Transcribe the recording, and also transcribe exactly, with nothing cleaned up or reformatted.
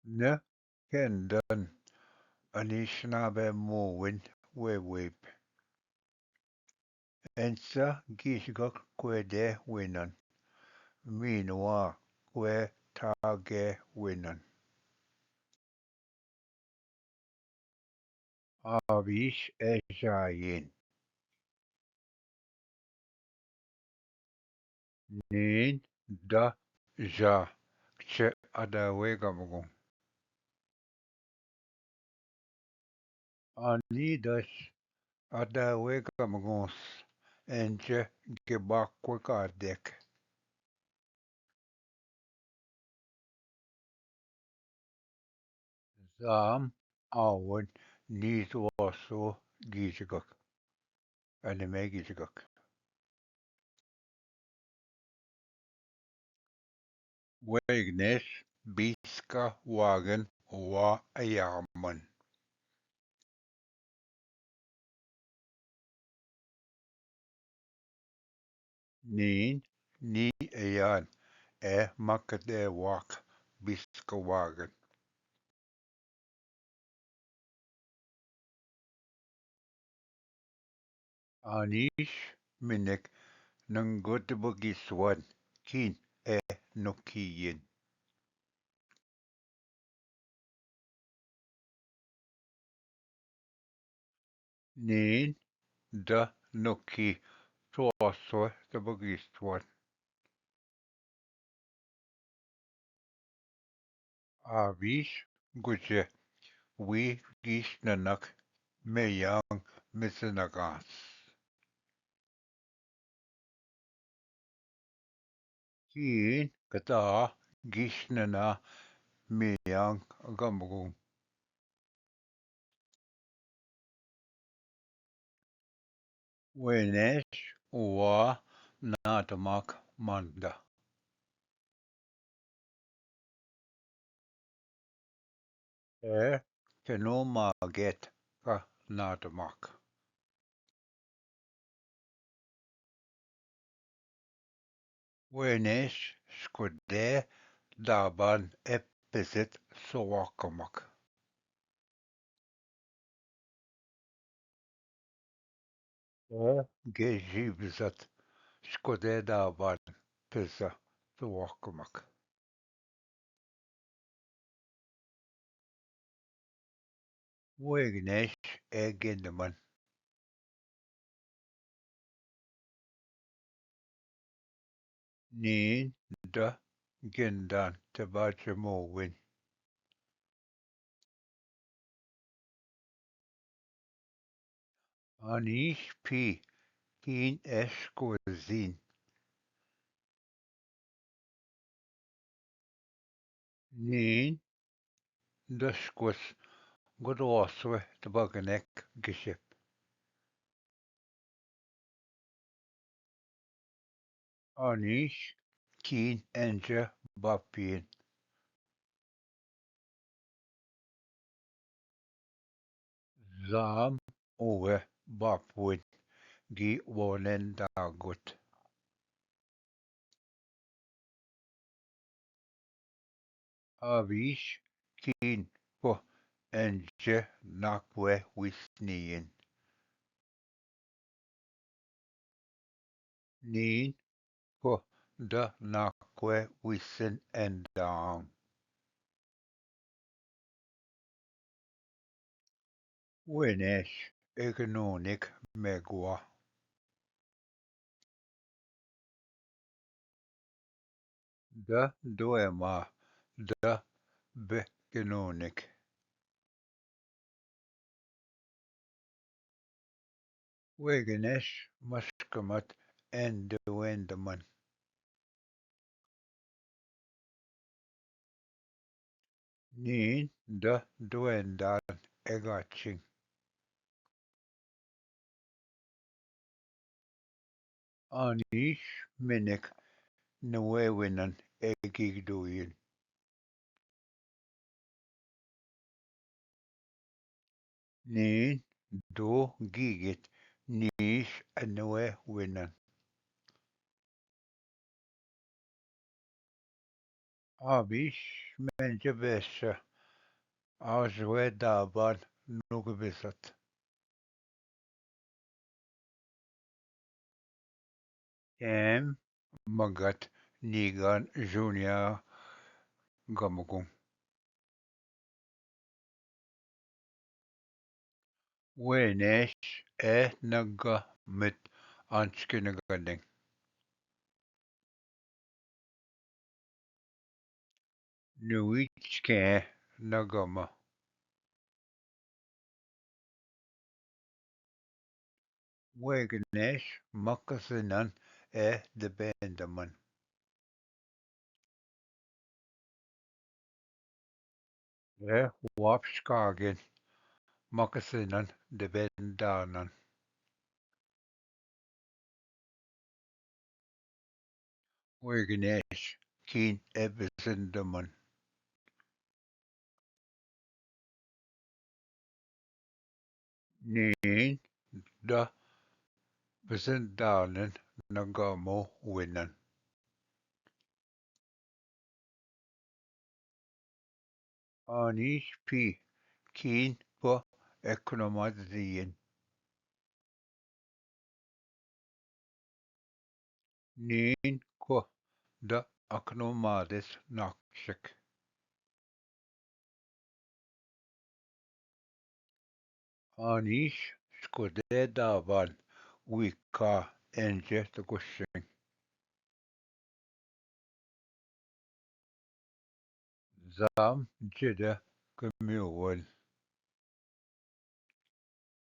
न केंदन अनिश ना बे मोविन वे वेप। एंसा गीसगक क्वे दे वेनन। मीनवा क्वे थागे वेनन। आवीश ए जायेन। नीन द जा क्ष अदवे गमगुं। आनी दस अदवे गमगुंस एंच के बाको का देख। जाम आवन नीत वासो गीजगक। अने मैं गीजगक। वैग्नेश बीस का वागन वा अयामन। नीन नी अयान ए मकदे वाक बिस्क वागन। आनीश मिनक नंगोद बगिस्वन किन ए नुकियन। नीन द नुकी स्वासो तबगिस्वन। आवीश गुजे वी गीस ननक मेयांग मिसनगास। कीन कता गीस नना मेयांग गमगुं। वेनेश वा नातमाक मांदा। ए तेनो मागेत का नातमाक। वेनेश स्कुदे दाबान ए पिजित सोवाकमक। ए गेजी बिजत स्कुदे दाबान पिजा सोवाकमक। वेग्नेश ए गेंदमन। नीन द गेंदान ते बाजे मोविन। अनीश पी तीन एस को जीन। नीन दसकुस गुदवासवे तबगनेक गिशिप। अनीश कीन एंज बापियन। जाम उवे बापुन गी वोनेन दागुत। आवीश कीन को एंज नाकवे विस्नियन। नीन को द नाकवे विसन एंडांग। वेनेश एक नूनिक मेगवा। द दोएमा द बेकनूनिक। वेगनेश मस्कमत एंड वेंदमन। नीन द द्वेंदान एगाचिंग। अनीश मिनिक नुए विनन एगिग दुइन। नीन दो गीगित नीश अनुए विनन। आविश मेंजे बेस आजवे दाबान नुग बिसत। एम मगत नीगान जूनिया गमगुं। वेनेश ए नग्गा मित आंचकिन गनिंग। नुइच के नगम। वेगनेश मकसिनन ए दबेंदमन। ए वापस कागिन मकसिनन दबेंदानन। वेगनेश कीन ए बिसंदमन। नीन द बिसंदानन नगमो विनन। आनीश पी कीन प एकनोमा दीन। नीन को द अकनो मादेस नाक्षक। आनीश स्कोदे दाबान विका एंजे तकुशिंग। जाम जेद कम्युवल।